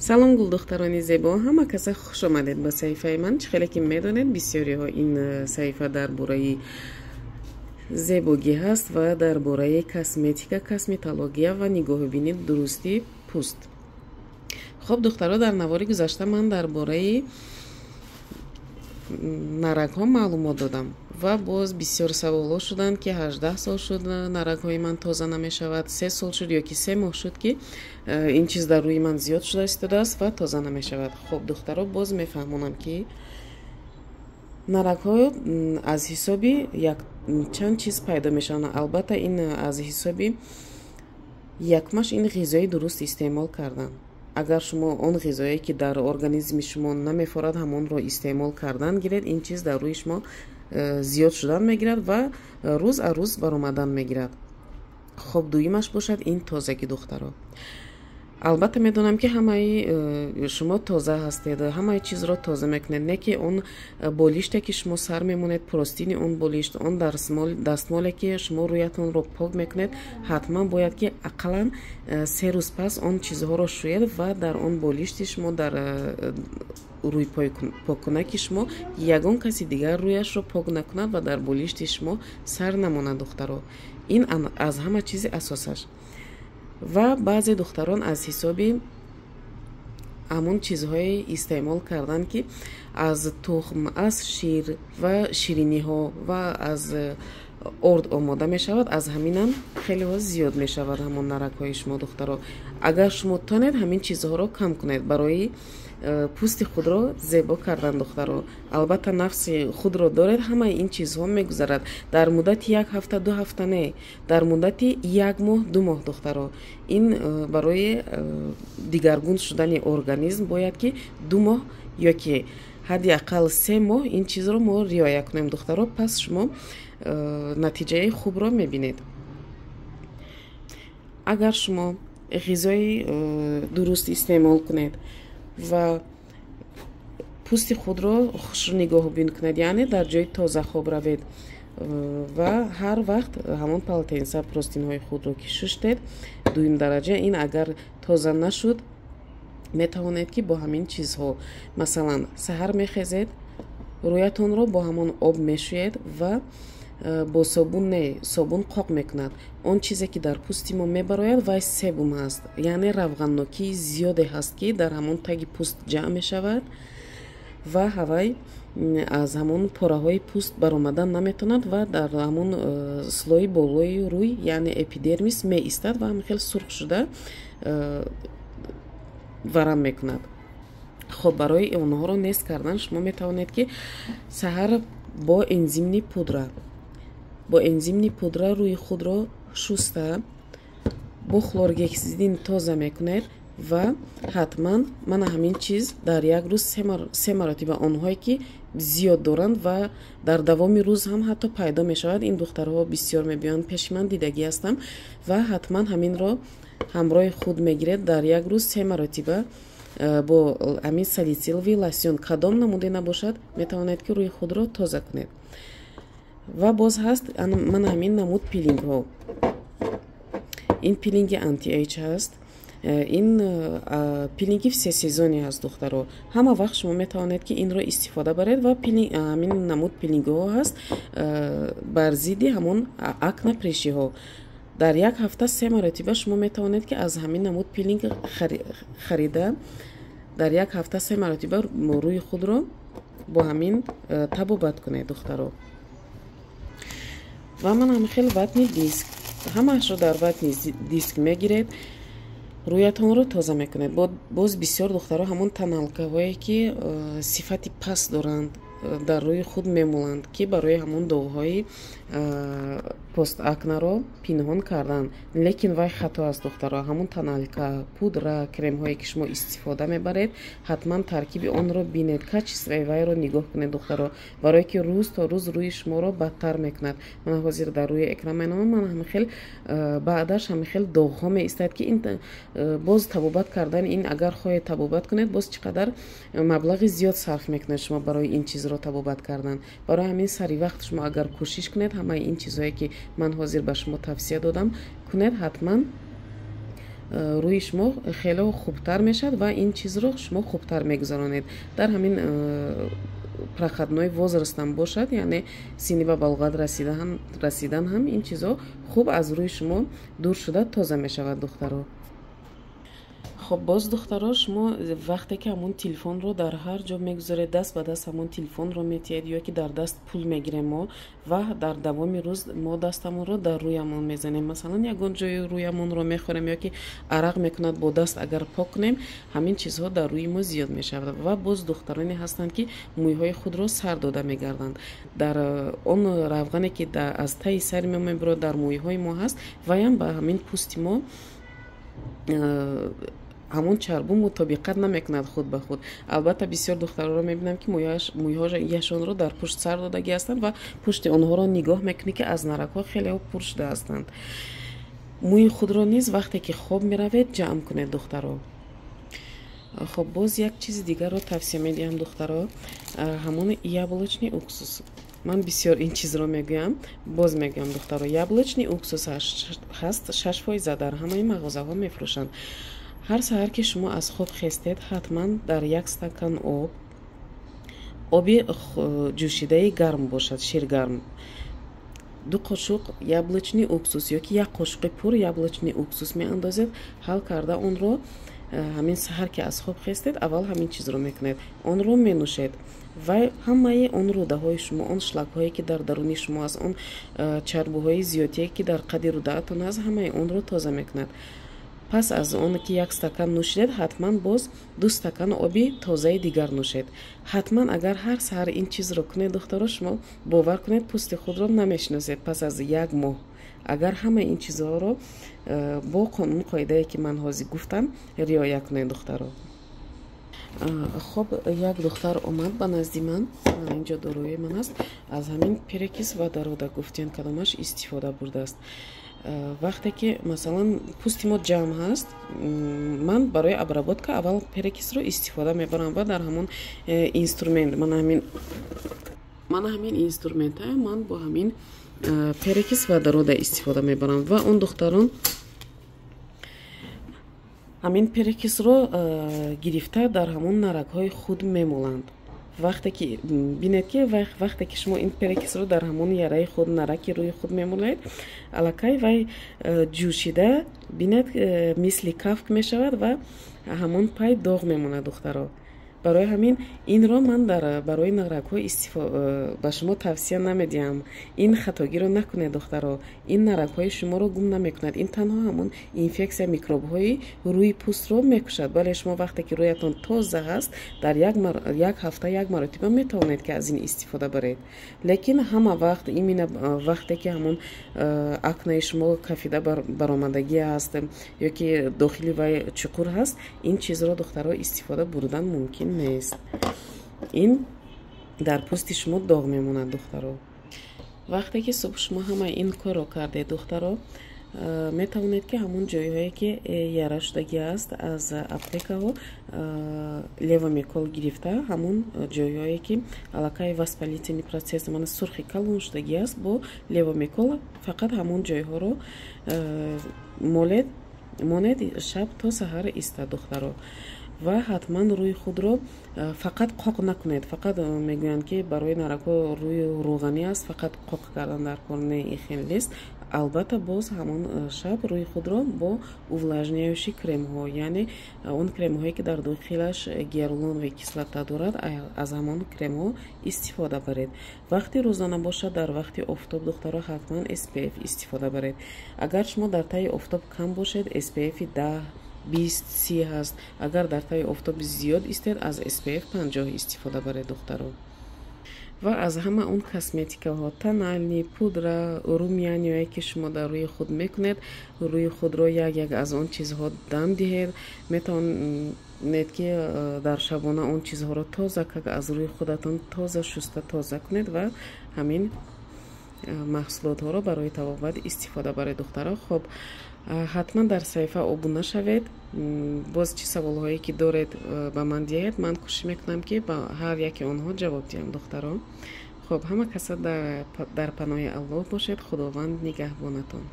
Салом, гулдухтарони зебо, ҳама каса хуш омадед ба саҳифаи ман. Чӣ хеле ки медонед, бисёриҳо, ин саҳифа дар бораи зебогӣ ҳаст ва дар бораи косметика, косметология ва нигоҳубини дурусти пӯст. Хоб, духтаро, дар навори гузашта ман дар бораи нарагҳо маълумот додам ва боз бисёр саволҳо шуданд, ки 18 сол шуд, нарагҳои ман тоза намешавад, 3 сол шуд ё ки 3 моҳ шуд, ки ин чиз дар рӯи ман зиёд шуда истодааст ва тоза намешавад. Хоб, духтаро, боз мефаҳмонам, ки нарагҳо аз ҳисоби якчанд чиз пайдо мешаванд. Албатта, ин аз ҳисоби якмаш ин ғизои дуруст истеъмол кардан. Агар шумо он ғизое, ки дар организми шумо намефорад, ҳамонро истеъмол кардан гиред, ин чиз дар рӯи шумо зиёд шудан мегирад ва рӯз аз рӯз баромадан мегирад. Хоб, дуюмаш бошад ин тозагӣ. Духтаро, албатта, медонам, ки ҳамаи шумо тоза ҳастед, ҳамаи чизро тоза мекунед, не ки он болиште, ки шумо сар мемонед, простыни он болишт, он дастмоле, ки шумо рӯятонро пок мекунед, ҳатман бояд, ки ақаллан 3 рӯз пас он чизҳоро шӯед ва дар он болишти шумо, дар рӯй поккунаки шумо ягон каси дигар рӯяшро пок накунад ва дар болишти шумо сар намонад. Духтаро, ин аз ҳама чизи асосаш. Ва баъзе духтарон аз ҳисоби ҳамон чизҳое истеъмол кардан, ки аз тухм, аз шир ва шириниҳо ва аз орд омода мешавад, аз ҳаминам хелеҳо зиёд мешавад ҳамон нарагҳои шумо. Духтаро, агар шумо тонед, ҳамин чизҳоро кам кунед барои пӯсти худро зебо кардан. Духтаро, албатта, нафси худро доред, ҳамаи ин чизҳо мегузарад дар муддати як ҳафта, 2 ҳафта, не, дар муддати як моҳ, 2 моҳ. Духтаро, ин барои дигаргун шудани организм бояд, ки 2 моҳ ё ки ҳадди ақал 3 моҳ ин чизро мо риоя кунем. Духтаро, пас шумо натиҷаи хубро мебинед. Агар шумо ғизои дуруст истеъмол кунед ва пӯсти худро хуш нигоҳубин кунед, яъне дар ҷои тоза хоб равед ва ҳар вақт ҳамон полотенца, простынь ҳои худро ки шуштед, дуюм дараҷа ин агар тоза нашуд, метавонед, ки бо ҳамин чизҳо, масалан, саҳар мехезед, рӯятонро бо ҳамон об мешӯед ва бо собун не, собун қоқ мекунад. Он чизе, ки дар пӯсти мо мебарояд, вай себум ҳаст, яъне равғаннокии зиёде ҳаст, ки дар ҳамон таги пӯст ҷамъ мешавад ва ҳавай аз ҳамон пораҳои пӯст баромадан наметавонад ва дар ҳамон слой и болои рӯй, яъне эпидермис, меистад ва ҳамин хел сурх шуда варам мекунад. Хоб, барои онҳоро нест кардан шумо метавонед, ки саҳар бо энзимный пудра рӯи худро шуста, бо хлоргексидин тоза мекунед ва ҳатман мана ҳамин чиз дар як рӯз се маротиба. Онҳое, ки зиёд доранд ва дар давоми рӯз ҳам ҳатто пайдо мешавад, ин духтарҳо бисёр мебиёянд пеши ман, дидагӣ ҳастам, ва ҳатман ҳаминро ҳамроҳи худ мегиред. Дар як рӯз се маротиба бо ҳамин салициловый лосьон, кадом намуде набошад, метавонед, ки рӯи худро тоза кунед. Ва боз ҳаст мана ҳамин намуд пилингҳо. Ин пилинги anti-age ҳаст, ин пилинги всесезонный ҳаст. Духтаро, ҳама вақт шумо метавонед, ки инро истифода баред. Ва ҳамин намуд пилингҳо ҳаст бар зидди ҳамон акне, прыщи ҳо. Дар як ҳафта се маротиба шумо метавонед, ки аз ҳамин намуд пилинг харида, дар як ҳафта се маротиба рӯи худро бо ҳамин табобат кунед, духтаро. Ва ман ҳам хел ватный диск, ҳамаашро дар ватный диск мегиред, рӯятонро тоза мекунед. Боз бисёр духтаро ҳамон тоналка ҳое, ки сифати паст доранд, дар рӯи худ мемоланд, ки барои ҳамон доғҳои постакне ро пинҳон кардан, лекин вай хато аст. Духтаро, ҳамон тоналка, пудра, кремҳое, ки шумо истифода мебаред, ҳатман таркиби онро бинед, качество и вайро нигоҳ кунед, духтаро, барое ки рӯз то рӯз рӯи шуморо бадтар мекунад. Ман ҳозир дар рӯи экран менамам, ман ҳамин хел баъдаш ҳамин хел доғҳо меистад, ки ин боз табобат кардан, ин агар хоҳед табобат кунед, боз чӣ қадар маблағи зиёд сарф мекунед шумо барои ин чизро табобат кардан. Барои ҳамин сари вақт шумо агар кӯшиш кунед, ҳамаи ин чизҳое, ки ман ҳозир ба шумо тавсия додам, кунед, ҳатман. Рӯи шумо хеле хубтар мешавад ва ин чизро шумо хубтар мегузаронед. Дар ҳамин проходной возраст ам бошад, яъне синни ба балоғат расидан ҳам, ин чизҳо хуб аз рӯи шумо дур шуда, тоза мешавад, духтаро. Хоб, боз, духтаро, шумо вақте ки ҳамон телефонро дар ҳар ҷо мегузоред, даст ба даст ҳамон телефонро метиҳед ё ки дар даст пул мегирем мо ва дар давоми рӯз мо дастамонро дар рӯямон мезанем, масалан, ягон ҷои рӯямонро мехӯрем ё ки арақ мекунад, бо даст агар пок кунем, ҳамин чизҳо дар рӯи мо зиёд мешавад. Ва боз духтароне ҳастанд, ки мӯйҳои худро сар дода мегарданд. Дар он равғане, ки аз таи сари мо мебурад, дар мӯйҳои мо ҳаст, ваям ба ҳамин пӯсти мо ҳамон чарбу мутобиқат намекунад худ ба худ. Албатта, бисёр духтаронро мебинам, ки мӯйҳояшонро дар пушт сар додагӣ ҳастанд ва пушти онҳоро нигоҳ мекунӣ, ки аз наракҳо хеле пур шуда ҳастанд. Мӯи худро низ вақте ки хоб меравед, ҷамъ кунед, духтаро. Хоб, боз як чизи дигарро тавсия медиҳам, духтаро, ҳамон яблочный уксус. Ман бисёр ин чизро мегӯям, боз мегӯям, духтаро. Яблочный уксус ҳаст, 6%, дар ҳамаи мағозаҳо мефурӯшанд. Ҳар саҳар ки шумо аз хоб хестед, ҳатман дар як стакан об, оби ҷӯшидаи гарм бошад, ширгарм, 2 қошуқ яблочный уксус ё ки як қошуқи пур яблочный уксус меандозед. Ҳал карда онро, ҳамин саҳар ки аз хоб хестед, аввал ҳамин чизро мекунед, онро менӯшед ва ҳамаи он рӯдаҳои шумо, он шлакҳое, ки дар даруни шумо аст, он чарбуҳои зиёдие, ки дар қади рӯдаатон аст, ҳамаи онро тоза мекунад. Пас аз он ки як стакан нӯшидед, ҳатман боз 2 стакан оби тозаи дигар нӯшед. Ҳатман агар ҳар саҳар ин чизро кунед, духтаро, шумо бовар кунед, пӯсти худро намешиносед пас аз як моҳ, агар ҳамаи ин чизҳоро бо қонуну қоидае, ки ман ҳозир гуфтам, риоя кунед, духтаро. Хоб, як духтар омад ба назди ман, инҷо дорои ман аст, аз ҳамин перекись водорода гуфтем, кадомаш истифода бурдааст. Вақте ки, масалан, пӯсти мо ҷамъ ҳаст, ман барои обработка аввал перекись ро истифода мебарам ва дар ҳамон инструмент, мана ҳамин инструмента ман бо ҳамин перекись водорода истифода мебарам. Ва он духтарон ҳамин перекись ро гирифта, дар ҳамон наракҳои худ мемоланд. Вақте ки бинед, ки вақте ки шумо ин перекись ро дар ҳамон яраи худ, нараки рӯи худ мемолед, аллакай вай ҷӯшида, бинед, мисли кафк мешавад ва ҳамон пай доғ мемонад, духтаро. Барои ҳамин инро ман барои наракҳо ба шумо тавсия намедиҳам. Ин хатогиро накунед, духтаро. Ин наракҳои шуморо гум намекунад, ин танҳо ҳамон инфексия, микробҳои рӯи пӯстро мекушад. Бале, шумо вақте ки рӯятон тоза ҳаст, дар як ҳафта як маротиба метавонед, ки аз ин истифода баред, лекин ҳама вақт, именно вақте ки ҳамон акнаи шумо кафида баромадагӣ аст ё ки дохили вай чуқур ҳаст, ин чизро, духтаро, истифода бурдан мумкин нест. Ин дар пӯсти шумо доғ мемонад, духтаро. Вақте ки субҳ шумо ҳамаи ин корро кардед, духтаро, метавонед, ки ҳамон ҷойҳое, ки яра шудагӣ аст, аз аптекаҳо левомекол гирифта, ҳамон ҷойҳое, ки аллакай воспалительный процесс, мана сурхи калон шудагӣ аст, бо левомекол фақат ҳамон ҷойҳоро молед, монед, шаб то саҳар истад, духтаро. Ва ҳатман рӯи худро фақат қоқ накунед. Фақат мегӯянд, ки барои наракҳо рӯи рӯғанӣ аст, фақат қоқ кардан дар кор не, ин хел нест. Албатта, боз ҳамон шаб рӯи худро бо увлажняющий кремҳо, яъне он кремҳое, ки дар дохилаш гиалуроновая кислота дорад, аз ҳамон кремҳо истифода баред. Вақти рӯзона бошад, дар вақти офтоб, духтаро, ҳатман SPF истифода баред. Агар шумо дар таи офтоб кам бошед, SPF 10, 20, 30 ҳаст. Агар дар таи офтоб зиёд истед, аз SPF 50 истифода баред, духтаро. Ва аз ҳама он косметикаҳо, тональный, пудра, румяна ое, ки шумо дар рӯи худ мекунед, рӯи худро як як аз он чизҳо дам диҳед. Метавонед, ки дар шабона он чизҳоро тоза как аз рӯи худатон тоза шуста, тоза кунед ва ҳамин маҳсулотҳоро барои табобат истифода баред, духтаро. Хоб, ҳатман дар саҳифа обуна шавед. Боз чӣ саволҳое ки доред, ба ман диҳед, ман кӯшиш мекунам, ки ба ҳар яке онҳо ҷавоб диҳам, духтаро. Хоб, ҳама каса дар паноҳи Аллоҳ бошед, Худованд нигаҳбонатон.